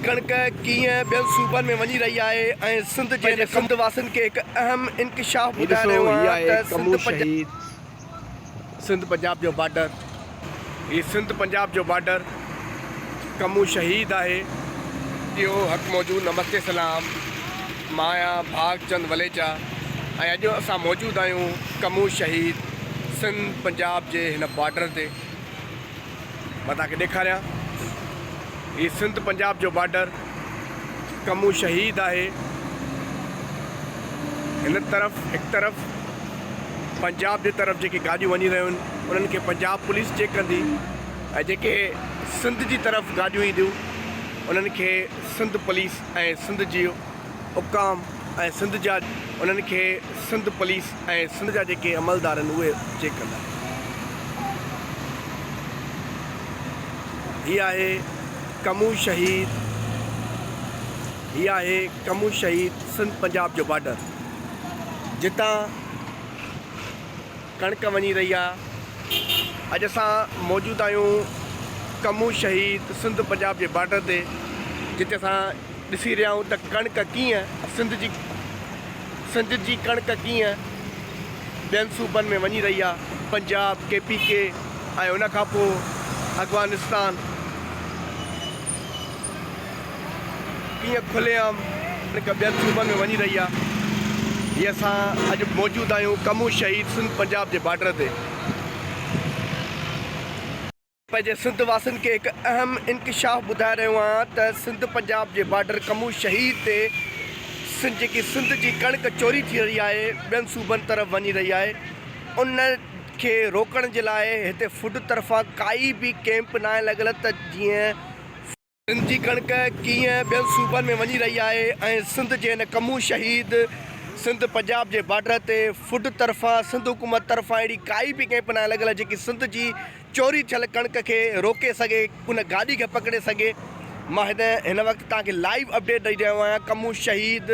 ڪڻڪ ڪيئن ٻين صوبن ۾ وڃي رهي آهي ۽ سنڌ جي پنهنجي سنڌ واسين کي هڪ اهم انڪشاف هي ٻڌائي ڏسو رهيو هي آهيان آهي ته سنڌ ڪمون پنجاب شهيد. سنڌ پنجاب جو بارڊر هي سنڌ پنجاب جو بارڊر ڪمون شهيد آهي. اهو حق موجود نمستي سلام مان آهيان ڀاڳ چند وليچا ۽ اڄ اسان موجود آهيون ڪمون شهيد سنڌ پنجاب جي هن بارڊر تي. مان توهان کي ڏيکاريان هي سنڌ پنجاب جو بارڊر ڪمون شهيد آهي هن طرف هڪ طرف پنجاب جي طرف جيڪي گاڏيون وڃي رهيون آهن انهن کي پنجاب پوليس چيڪ ڪندي ۽ جيڪي سنڌ جي طرف گاڏيون اينديون انهن کي سنڌ پوليس ۽ سنڌ جي حڪام ۽ سنڌ جا انهن کي سنڌ پوليس ۽ سنڌ جا جيڪي عملدار آهن اهي چيڪ ڪندا. هي آهي ڪمون شهيد هي آهي ڪمون شهيد سنڌ پنجاب جو بارڊر جتان ڪڻڪ وڃي رهي آهي اڄ اسان موجود آهيون ڪمون شهيد سنڌ پنجاب جي بارڊر تي جتي اسان ڏسي رهيا آهيون ته ڪڻڪ ڪيئن سنڌ جي سنڌ جي ڪڻڪ ڪيئن ٻين صوبن ۾ وڃي رهي آهي پنجاب ڪي پي ڪي ۽ ان کان پوء افغانستان ڪيئن کلي عام ڪڻڪ ٻين صوبن ۾ وڃي رهي آهي هي اسان اڄ موجود آهيون ڪمون شهيد سنڌ پنجاب جي بارڊر تي. پنهنجي سنڌ واسين کي هڪ اهم انڪشاف ٻڌائي رهيو آهيان ته سنڌ پنجاب جي بارڊر ڪمون شهيد تي سنڌ جيڪي سنڌ جي ڪڻڪ چوري ٿي رهي آهي ٻين صوبن طرف وڃي رهي آهي ان کي روڪڻ جي لاء هتي فوڊ طرفان ڪائي به ڪيمپ ناهي لڳل ته جيئن سنڌ جي ڪڻڪ ڪيئن ٻين صوبن ۾ وڃي رهي آهي ۽ سنڌ جي هن ڪمون شهيد سنڌ پنجاب جي بارڊر تي فوڊ طرفان سنڌ حڪومت طرفان اهڙي ڪائي به ڪئمپ ناهي لڳل جيڪي سنڌ جي چوري ٿيل ڪڻڪ کي روڪي سگهي ان گاڏي کي پڪڙي سگهي مان هن هن وقت توهان کي لائيو اپڊيٽ ڏئي رهيو آهيان ڪمون شهيد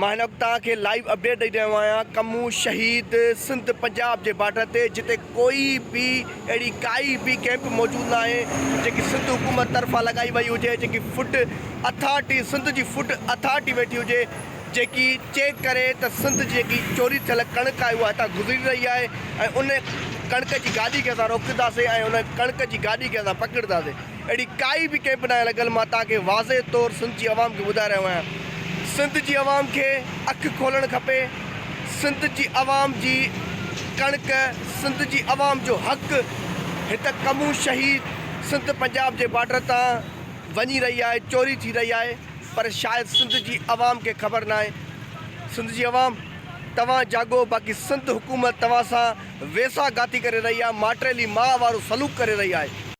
مان هن وقت توهان کي لائيو اپڊيٽ ڏئي رهيو آهيان ڪمون شهيد سنڌ پنجاب جي بارڊر تي جتي ڪوئي به اهڙي ڪائي به ڪئمپ موجود ناهي جيڪي سنڌ حڪومت طرفان لڳائي وئي هجي جيڪي فوڊ اٿارٽي سنڌ جي فوڊ اٿارٽي ويٺي هجي جيڪي چيڪ ڪري ته سنڌ جي جيڪي چوري ٿيل ڪڻڪ آهي اها هتان گذري رهي آهي ۽ ان ڪڻڪ جي گاڏي کي اسان روڪينداسين ۽ ان ڪڻڪ جي گاڏي کي اسان پڪڙنداسين. اهڙي ڪائي به ڪئمپ ناهي لڳل مان توهان کي واضح طور سنڌ جي عوام کي ٻڌائي رهيو آهيان سنڌ جي عوام کي اک کولڻ کپي سنڌ جي عوام جي ڪڻڪ سنڌ جي عوام جو حق هت ڪمون شهيد سنڌ پنجاب جي بارڊر تان وڃي رهي آهي چوري ٿي رهي آهي پر شايد سنڌ جي عوام کي خبر ناهي سنڌ جي عوام توهان جاڳو باقي سنڌ حڪومت توهان سان ويساهه گهاتي ڪري رهي آهي ماٽيلي ماء وارو سلوڪ ڪري رهي آهي.